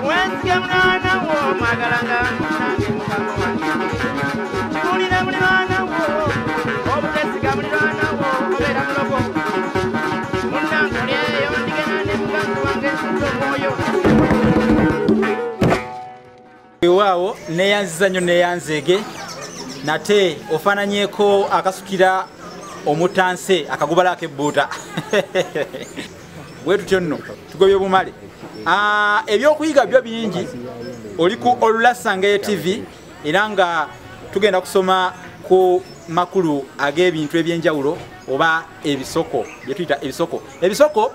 Wesige mulwana wo mwagalanga nange mukama wange. Kibuulire mulirwana wo, obutesiga mulirwana wo obeera mulogo. Munnange oli eyo ndigenda ne muganzi wange nsuza omwoyo. Weewaawo neeyanziza nnyo neeyanzeege nate ofaananyeeko akasukira omutanse akagubala ak'ebbuuta. Bwe tutyo nno tugobye bumale. Ebyokuyiga byo bingi, oli ku Olulasangeye TV era nga tugenda kusoma ku makulu ag'ebintu eby'enjawulo oba ebisoko bye tuyita ebisoko. Ebisoko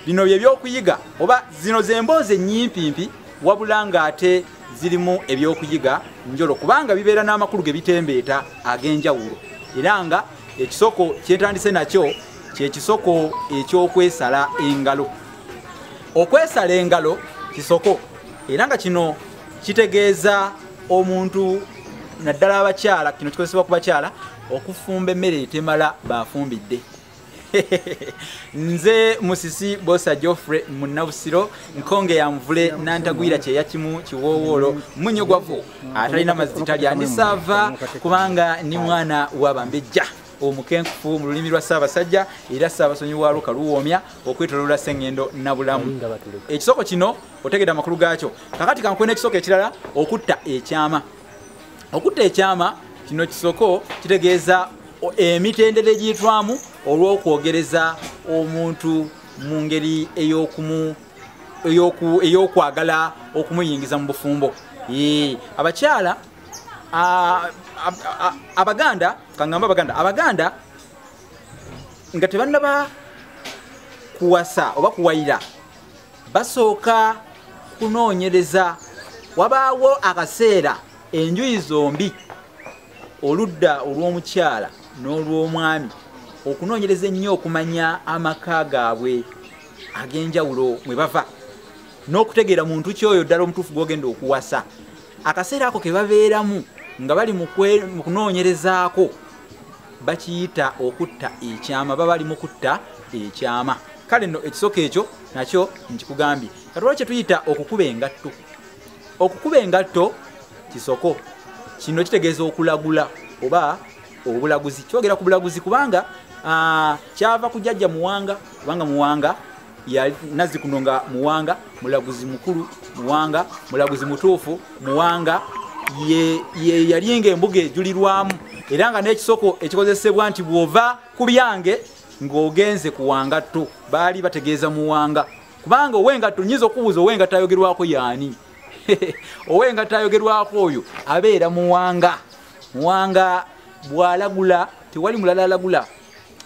bino bye byokuyiga oba zino z'emboozi ennyimpimpi wabula ng'ate zirimu ebyokuyiga njolo kubanga bibeera n'amakulu ge bitembeeta ag'enjawulo. Era nga ekisoko kyentandise nakyo kyekisoko ekyokwesala engalo. Okwesala engalo kisoko era nga kino kitegeeza omuntu naddala abakyala, kino kikozesebwa ku bakyala okufumba emmere etemala bafumbidde. Nze Musisi Bosa Geoffrey Munnabusiro nkonge ya nvule nantagwira kye yakimu kiwoowoolo munyogwavu atalina mazzi talya ndisaava kubanga ni mwana w'abambejja omukenkufu mu lulimi lwa Ssaabasajja era Ssaabasonyi wa Luka luwoomya okwetoloola Ssengendo Nabulamu. Ekisoko kino otegedde amakulu gaakyo. Kakati kankwena ekisoko ekirala, okutta ekyama. Okutta ekyama kino kisoko kitegeeza emitendera egiyitwamu olw'okwogereza omuntu mu ngeri ey'okwagala okumuyingiza mu bufumbo. Abakyala Abaganda, kangamba Abaganda nga tebannaba kuwasa oba kuwayira basooka kunoonyereza. Wabaawo akaseera enjuyi zombi, oludda olw'omukyala n'olw'omwami, okunoonyereza ennyo okumanya amaka gaabwe ag'enjawulo mwe bava n'okutegeera muntu ki oyo ddala omutuufu gw'ogenda okuwasa. Akaseera ako ke babeeramu nga bali mu kunoonyerezaako bakiyita okutta ekyama, baba bali mu kutta ekyama. Kale nno ekisoko ekyo nakyo nkikugambye. Kati waliwo kye tuyita okukuba engatto. Okukuba engatto kisoko. Kino kitegeeza okulagula oba obulaguzi. Kyogera ku bulaguzi kubanga kyava ku jjajja Muwanga, kubanga Muwanga nazzi kuno nga Muwanga mulaguzi mukulu, Muwanga mulaguzi mutuufu, Muwanga ye yali ng'embuga ejulirwamu era nga n'ekisoko ekikozesebwa nti bw'ova ku byange ng'ogenze ku wangatto, baali bategeeza Muwanga. Kubanga ow'engatto nnyinza okubuuza ow'engatto ayogerwako y'ani? Ow'engatto ayogerwako oyo abeera Muwanga. Muwanga bw'alagula tewali mulala alagula.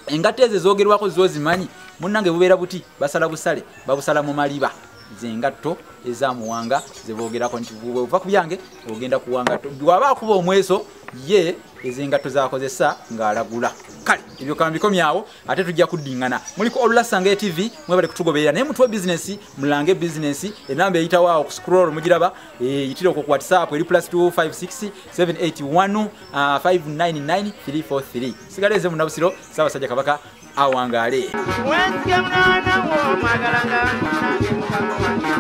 Engatto ezo ezoogerwako z'ozimanyi munnange bubeera buti, basala busale, babusala mu maliba. Zengatto eza Muwanga ze boogerako nti bw'ova ku byange ogenda ku wangatto. Bw'aba akuba omweso ye ezengatto z'akozesa ng'alagula. Kale ebyo kambikomyawo ate tujja kuddingana. Muliko Olulasangeye TV, mwebale kutugoberera naye mutuwe bizinesi, mulange bizinesi. Enamba eyitawo awo ku scroll mugiraba, eyitire okwo ku WhatsApp eri +256 781 599 343. Sigala eze Munnabusiro, Ssaabasajja Kabaka awangaale. Wesige mulwana wo mwagalanga nange mukama wange.